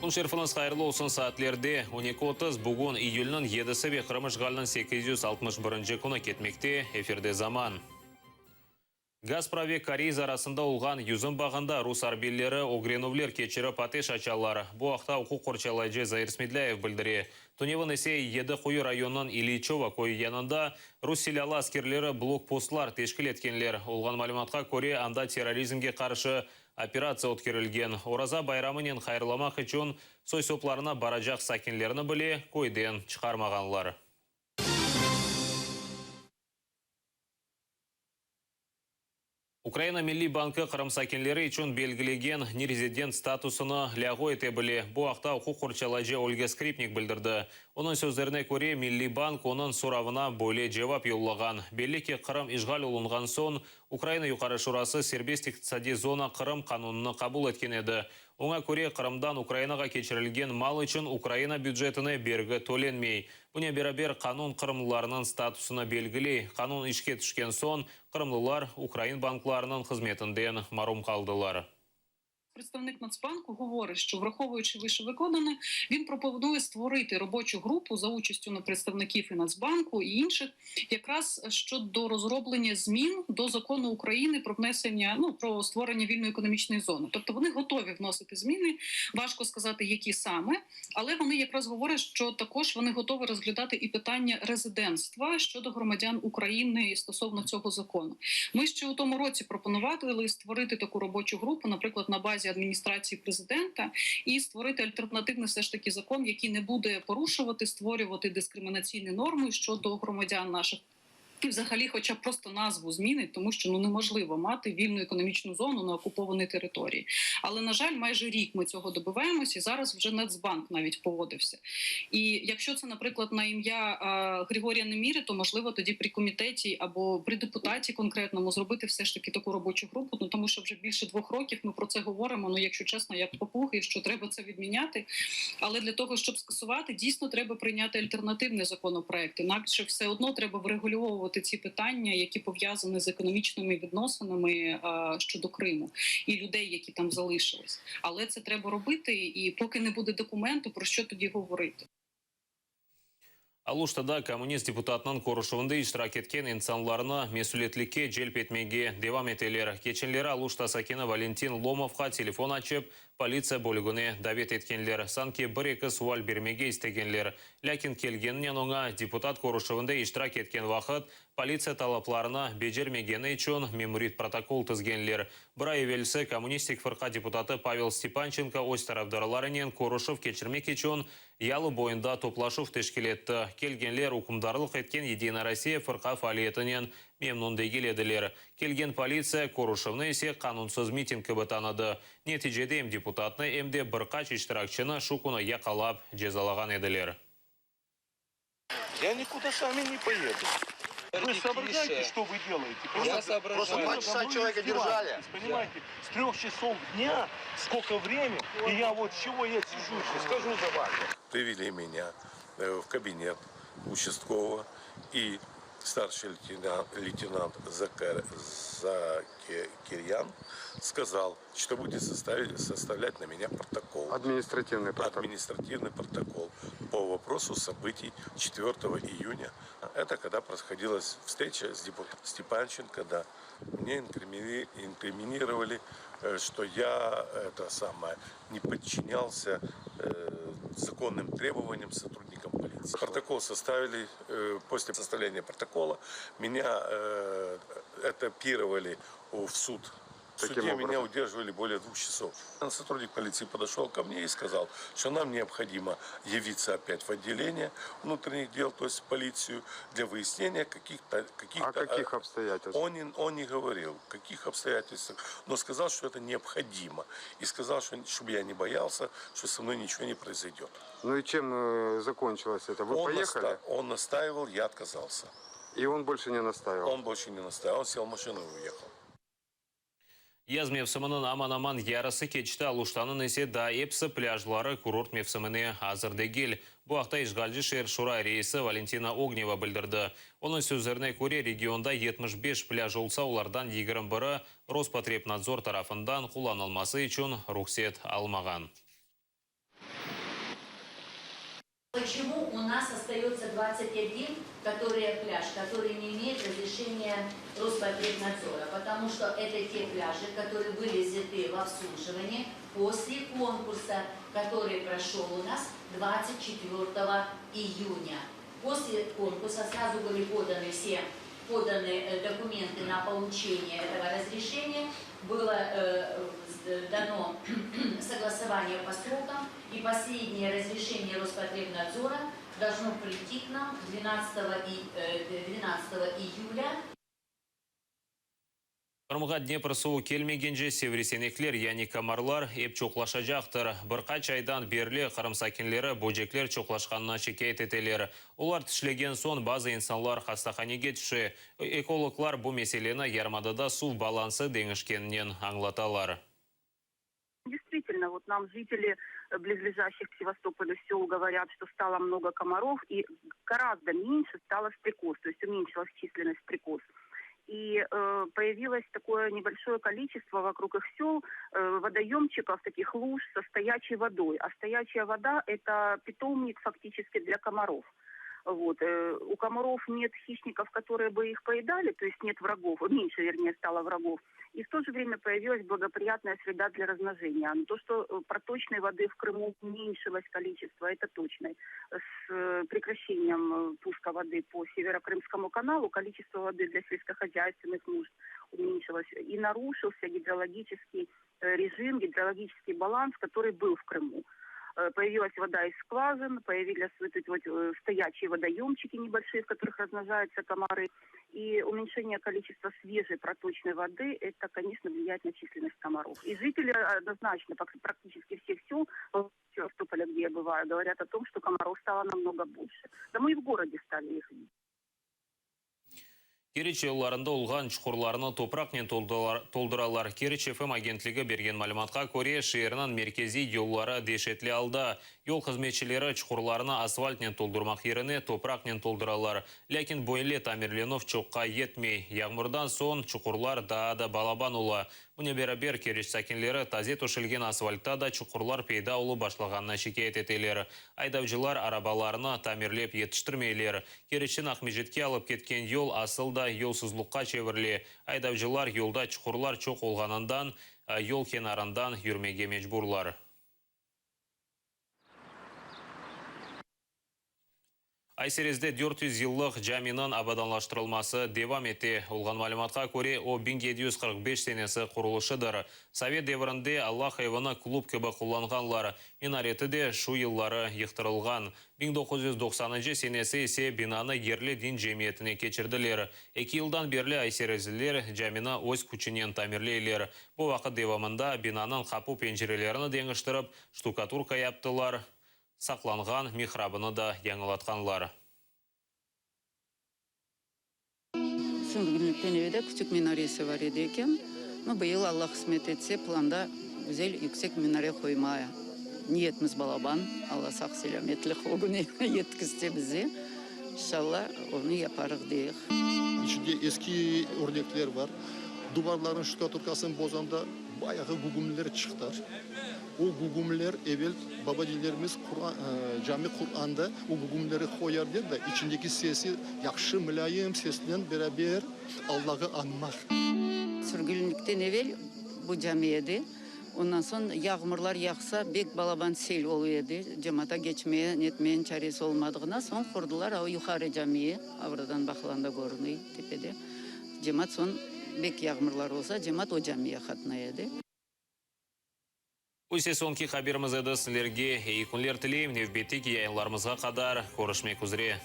Kün şerifiñiz hayırlı olsun, saatlerde 12:30, bugün iyülniñ yedisi ve Qırım işğaliniñ 861 künü ketmekte, efirde Zaman. Gaspra ve Koreiz arasında olğan yüzüm bağında rus arbiyleri ögrenüvler keçirip ateş açalar. Bu aqta uquq qorçalayıcı Zair Smedlâyev bildire. Tünevin ise Yedi Quyu rayonınıñ İliçöva köyü yanında rus silâlı askerleri blokpostlar teşkil etkenler. Olğan malümatqa köre, anda terrorizmge qarşı operatsiya ötkerilgen. Oraza bayramınen hayırlamaq içün soy-soplarına baracaq sakinlerni bile köyden çıqarmağanlar. Ukraina Milliy bankı Qırım sakinleri içün belgilegen nerezident statusını lâğu ete bile. Bu aqta uquq qorçalayıcı Olga Skripnik bildirdi. Onıñ sözlerine köre, Milliy bank onıñ soravına böyle cevap yollağan, Belli ki, Qırım işğal olunğan soñ Ukraina Yuqarı Şurası Serbest iqtisadiy zona Qırım qanunını qabul etken edi. Oña köre, Qırımdan Ukrainağa keçirilgen mal içün Ukraina bücetine bergi tölenmey. Bunen beraber, qanun qırımlılarnıñ statusını belgiley. Qanun işke tüşken soñ, qırımlılar ukrain banklarınıñ hızmetinden marum qaldılar. Представник Нацбанку говорить, що враховуючи вищевикладене, він пропонує створити робочу групу за участю представників і Нацбанку і інших, якраз щодо розроблення змін до закону України про внесення, ну про створення вільної економічної зони. Тобто вони готові вносити зміни. Важко сказати, які саме, але вони якраз говорять, що також вони готові розглядати і питання резидентства щодо громадян України стосовно цього закону. Ми ще у тому році пропонували створити таку робочу групу, наприклад, на базі адміністрації президента, і створити альтернативний все ж таки закон, який не буде порушувати, створювати дискримінаційні норми щодо громадян наших. І взагалі, хоча б просто назву змінить, тому що ну неможливо мати вільну економічну зону на окупованій території. Але на жаль, майже рік ми цього добиваємось, і зараз вже Нацбанк навіть погодився. І якщо це, наприклад, на ім'я Григорія Неміри, то можливо тоді при комітеті або при депутаті конкретному зробити все ж таки таку робочу групу. Ну тому що вже більше 2 років ми про це говоримо. Ну, якщо чесно, як папуги, що треба це відміняти. Але для того, щоб скасувати, дійсно треба прийняти альтернативний законопроект. Інакше все одно треба врегульовувати ці питання, які пов'язані з економічними відносинами щодо Криму і людей, які там залишились. Але це треба робити, і поки не буде документу, про що тоді говорити? Aluştada kommunist deputatınıñ körüşüvinde iştirak etken insanlarnı mesülietlikke celp etmege devam eteler. Keçenleri Aluşta sakini Valentin Lomovqa telefon açıp, politsiya bölügine davet etkenler. Sanki bir-eki sual bermege istegenler. Lâkin kelgeninen oña deputat körüşüvinde iştirak etken vaqıt politsiya talaplarını becermegeni içün memuriy protokol tizgenler. Bir ay evelsi Kommunistik fırqa deputatı Pavel Stepançenko öz tarafdarlarınen körüşüv keçirmek içün yalı boyunda toplaşuv teşkil etti. Kelgenler ükümdarlıq etken Yedinaya Rossiya fırqa faaliyetinen memnün degil ediler. Kelgen politsiya körüşüvni ise qanunsız miting kibi tanıdı. Neticede em deputatnı, em de bir qaç iştirakçini şu künü yaqalap cezalağan ediler. Я никуда с вами не поеду. Вы соображаете, что вы делаете? Я соображаю. Просто Два часа человека держали. Понимаете, с 3 часов дня сколько времени, и я вот чего я сижу, сейчас скажу за вами. Привели меня в кабинет участкового, и старший лейтенант Закирьян сказал, что будет составлять на меня протокол. Административный протокол. Административный протокол по вопросу событий 4 июня. Это когда происходила встреча с депутатом Степанченко, да. Мне инкриминировали, что я это самое, не подчинялся законным требованиям сотрудникам полиции. Протокол составили, после составления протокола меня этапировали в суд. В Таким суде меня образом. удерживали более 2 часов. Сотрудник полиции подошел ко мне и сказал, что нам необходимо явиться опять в отделение внутренних дел, то есть в полицию, для выяснения каких-то... каких О каких обстоятельствах? Он не говорил, в каких обстоятельствах, но сказал, что это необходимо. И сказал, что, чтобы я не боялся, что со мной ничего не произойдет. Ну и чем закончилось это? Вы Он, поехали? он настаивал, я отказался. И он больше не настаивал? Он больше не настаивал, он сел в машину и уехал. Yaz mevsiminiñ aman-aman yarısı keçti, Aluştanıñ ise daa episi plâjları kurort mevsimine azır degil. Bu aqta işğalci şeer şura reisi Valentina Ogneva bildirdi. Onıñ sözlerine köre, regionda 75 plâj olsa, olardan 21-i Rospotrebnadzor tarafından qullanılması içün ruhset almağan. Почему у нас остается 21, которые пляж, который не имеет разрешения Роспотребнадзора? Потому что это те пляжи, которые были взяты в обслуживание после конкурса, который прошел у нас 24 июня. После конкурса сразу были поданы все поданы э, документы на получение этого разрешения, было э, дано согласование по срокам, и последнее разрешение Роспотребнадзора должно прийти к нам 12, 12 э, июля. Qırımğa Dnepr suvu kelmegence sivrisinekler, yani komarlar, ep çoqlaşacaqtır. Bir qaç aydan berli Qırım sakinleri böcekler çoqlaşqanına şikâyet eteler. Olar tişlegen soñ bazı insanlar hastahanege tüşe. Ekologlar bu meseleni yarımadada suv balansı deñişkeninen añlatalar. Действительно, вот нам жители близлежащих к Севастополю сел говорят, что стало много комаров и гораздо меньше стало стрекоз, то есть уменьшилась численность стрекоз. И э, появилось такое небольшое количество вокруг их сел э, водоемчиков, таких луж со стоячей водой. А стоячая вода – это питомник фактически для комаров. Вот. Э, у комаров нет хищников, которые бы их поедали, то есть нет врагов, меньше, вернее, стало врагов. И в то же время появилась благоприятная среда для размножения. Но то, что э, проточной воды в Крыму уменьшилось количество, это точно. С э, прекращением пуска воды по Северокрымскому каналу количество воды для сельскохозяйственных нужд уменьшилось. И нарушился гидрологический режим, гидрологический баланс, который был в Крыму. Э, появилась вода из скважин, появились вот эти вот э, стоячие водоемчики небольшие, в которых размножаются комары. И уменьшение количества свежей проточной воды, это, конечно, влияет на численность комаров. И жители однозначно, практически всех сел Севастополя, где я бываю, говорят о том, что комаров стало намного больше. Да мы и в городе стали их видеть. Keriç yollarında olğan çuqurlarnı topraqnen tolduralar. Keriç FM agentligi bergen malümatqa köre, şeerniñ merkeziy yolları deşetli alda. Yol hızmetçileri çuqurlarnı asfaltnen toldurmaq yerine topraqnen tolduralar. Lâkin böyle tamirlenüv çoqqa yetmey. Yağmurdan soñ çuqurlar daa da balaban ola. Bunen beraber, Keriç sakinleri taze töşelgen asfaltta da çuqurlar peyda olıp başlağanına şikâyet eteler. Aydavcılar arabalarını tamirlep yetiştirmeyler. Keriçten Aqmescitke alıp ketken yol asıl da yolsuzluqqa çevirile. Aydavcılar yolda çuqurlar çoq olğanından yol kenarından yürmege mecburlar. Ayserezde 400 yıllıq caminiñ abadanlaştırılması devam ete. Olğan malümatqa köre, o, 1745 senesi qurulışıdır. Sovet devrinde Allah evini klub kibi qullanğanlar. Minareti de şu yılları yıqtırılğan. 1990-ncı senesi ise binanı yerli din cemiyetine keçirdiler. Eki yıldan berli ayserezliler camini öz küçünen tamirleyler. Bu vaqıt devamında binanıñ qapu-pencerelerini deñiştirip, ştukaturka yaptılar, saqlanğan mihrabını da yañılatqanlar. Sürgünlikten evel de küçük minaresi bar edi eken. No, bıyıl, Alla qısmet etse, planda güzel yüksek minare qoymaya niyetimiz balaban. Alla sağ-selâmetlik o kün yetkizse bize, inşalla, onı yaparıq deyik. İçinde eski örnekler bar. Duvarlarnıñ ştukaturkasını bozanda bayağı gügümler çıqtı. O gügümler evel baba-dedelerimiz Quran, cami qurğanda o gügümleri qoyar edi de, içindeki sesi yahşı, mulâyim sesnen beraber Allağı añmaq. Sürgünlikten evel bu cami edi. Ondan soñ yağmurlar yağsa, bek balaban sel olu edi. Cemata geçmeye, netmeyen çaresi olmadığına soñ qurdılar o yuqarı camiyi, avradan baqılanda körüney tepede. Cemaat soñ bek yağmurlar olsa, cemaat o camiye qatnay edi. Bu ise soñki haberimiz edi. Sizlerge eyi künler tileyim. Nevbetteki yayınlarımızğa qadar körüşmek üzre.